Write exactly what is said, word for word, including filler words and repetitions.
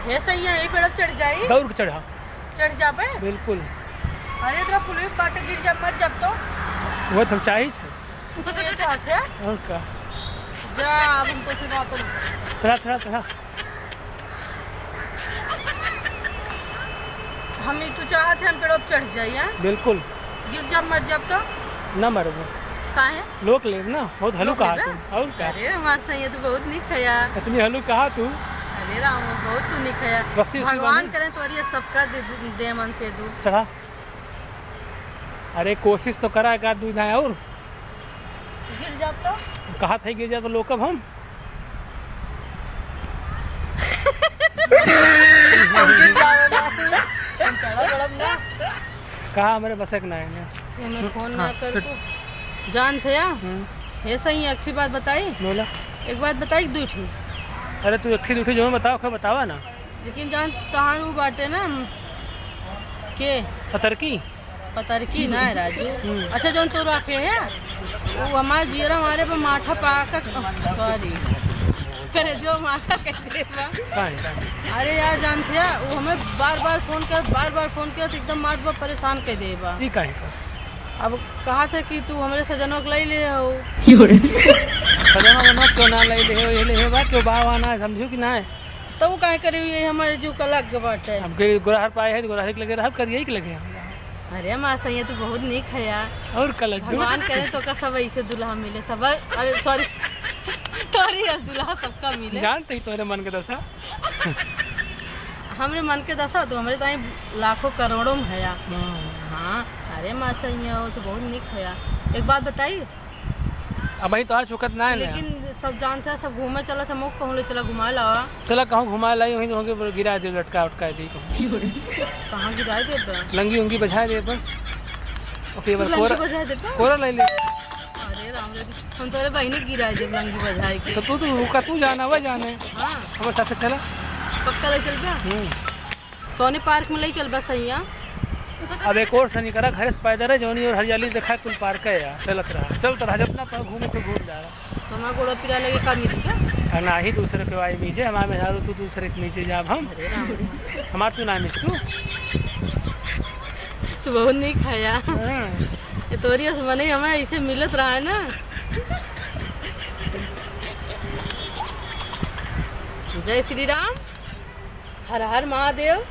हे सैया, यही पेड़ चढ़ जाई? दौड़ के चढ़ा। चढ़ जाबे? बिल्कुल। अरे, इतना पुलिस बाटे, गिर जा, मर जाब तो? वो तो हम चाहित है। तू ये चाहत है? और का? जा, अब हमको से बात नहीं। चढ़ा, चढ़ा, चढ़ा। हम ई तू चाहत है, हम पेड़ों पे चढ़ जाई, हैं? बिल्कुल। गिर जाब, मर जाब तो? ना मरबो। काहे? लोक लेब ना, बहुत हलुक लोक कहा लेबे? तू। और का? अरे, हमार सैया तू बहुत निक है यार। इतनी हलुक कहा तू। अरे राम, बहुत तू निक है यार। रस्सी उस्सी भगवान बांधी? करे तोरी ये सबका दे, दे मन से दू। चढ़ा। अरे, कोशिश तो करा, एक आध दू दाएं और। गिर जाब तो? कहा था गिर जाब तो लोकब हम। हम गिर जावे ना। हम चढ़ा पड़ब ना। कहा हमरे बसक ना है ना। ये मैं फोन ना हाँ, कर फिर तू। जान थे या? हम्म। हे सैया, एक ही बात बताई? बोला। एक बात बताई, दू ठो। अरे तू एक ही दू ठो जो बताओ, खैर बतावा ना। लेकिन जान तहार उ बाटे ना, के? पतरकी? पतरकी ना है राजू। हम्म। अच्छा, जौन तू रखे है, वो हमार जियरा मारे पर माठा पाका, सॉरी, करे जो माठा कह दे बा। काहे? अरे यार, जानते हैं, वो हमें बार बार फोन कर, बार बार फोन कर, तो एकदम मार बार परेशान कर दे बा। ई काहे का? अब कहा था कि तू हमरे सजनवा के ले ले हो। सजनवा, सजनवा क्यों ना ले ले हो, ये ले हो बा, क्यों बा, वहाँ ना समझू कि ना है? तो वो काहे करे, ये हमारे जो का लग बाटे। अब के गोरहर पाए है, गोरहर के लगे रहब, करिए के लगे हम। अरे हमार सैया, तू बहुत नीक है यार। और का लड्डू? भगवान करे तो का सब ऐसे दुल्हा मिले, सब, अरे सॉरी, तोरी अस दुल्हा सबका मिले। जानते ही तोरे मन के दशा। हमरे मन के दशा तो हमरे ताई लाखों करोड़ों में है यार। हाँ। हाँ, अरे हमार सैया, वो तो बहुत नीक है यार। एक बात बताई, अबहीं तोहार चुकत ना है ना। लेकिन सब जानते हैं, सब घूमे चला था, मुख कहूँ ले चला घुमा लावा। चला कहूँ घुमा लाई, वहीं तो होंगे गिरा दे, लटका उटका दी कहूँ। कहाँ गिरा दे बा? लंगी उंगी बझा दे बस। ओके, तू बार लंगी कोरा, बझा दे बा? कोरा ले ले। अरे राम रे, हम तोरे बहिनी गिरा दे लंगी बझाए के। तो तू, तू का तू जाना, वह जाने। हाँ। हमारे साथ चला। पक्का ले चल बा? हम्म। कौने पार्क में ले चल बा सैया? अब एक और सनी करा, घर से पैदल है, जौनी और हरियाली देखा, कुल पार्क है यार। चलत रहा, चलत रहा, जब ना पाओ घूमे तो घूम जा रहा। हमारा गोड़ा पिरा लगे का मिच का? आ, ना ही दूसरे के वाई मीजे, हमारे मेहरारू तू दूसरे के नीचे जाब हम। अरे राम। हमार तू ना मिच तू। तू बहुत नीक है यार। हाँ। ये तोरी अस मने हमें ऐसे मिलत रहा है ना। जय श्री राम। हर हर महादेव।